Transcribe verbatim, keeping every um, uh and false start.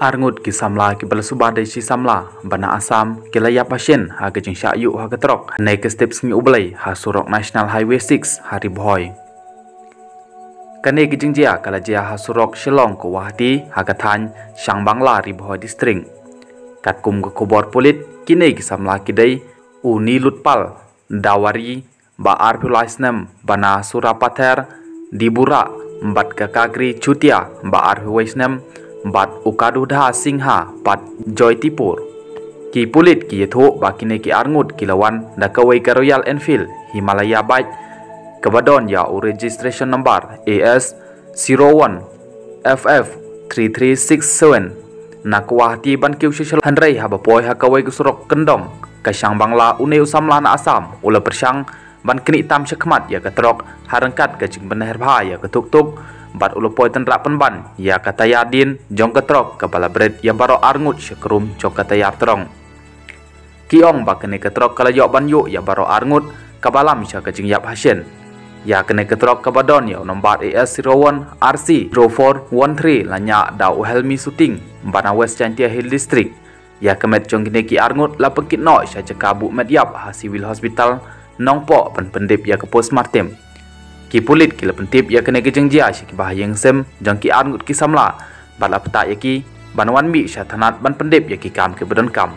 Arngut ki samla kiba la suba da shi samla ba na Assam ki la ïap hashin ha ka jingshah ïuh ha ka trok ha ka step sngi U Blei ha surok National Highway six ha Ri Bhoi. Kane ka jingjia ka la jia ha surok Shillong Guwahati ha ka thaiñ Shangbangla, Ri Bhoi District. Katkum ka khubor pulit, kine ki samla ki dei u Nilutpal Dawari ba arphew lai snem, ba na Surapather Dibura, bad ka Kagri Chutia ba arphew wei snem, bad u Kadudha Singha bad Joytipur. Ki pulit ki ïathuh ba kine ki arngut ki la wan da kawei ka Royal Enfield Himalaya bike kaba don ïa u registration number A S zero one F F three three six seven na Guwahati ban kiew sha Shillong, hynrei haba poi ha kawei ka surok kyndong ka Shangbangla, une u samla na Assam u la pyrshang ban knieh tam shakhmat ïa ka trok ha ryngkat ka jingpynher bha ïa ka tuk tuk, bad u la poi tynrah pynban ïa ka tayar dien jong ka trok kaba la bret ïa baroh arngut sha ka rum jong ka tayar trong. Ki ong ba kane ka trok ka la ïoh ban ïuh ïa baroh arngut kaba lam sha ka jingïap hashin. Ïa kane ka trok kaba don ïa u nombar A S zero one R C zero four one three la ñiah da u Helmi Suting ba na West Jaintia Hills District. Ïa ka met jong kine ki arngut la pynkit noh sha jaka buh met ïap ha Civil Hospital Nongpoh ban pyndep ïa ka postmortem. Ki pulit ki la pyntip ïa kane ka jingjia sha ki bahaïing sem jong ki arngut ki samla bad la pyntip ïa ki ban wan mih sha thanat ban pyndep ïa ki kam kiba donkam.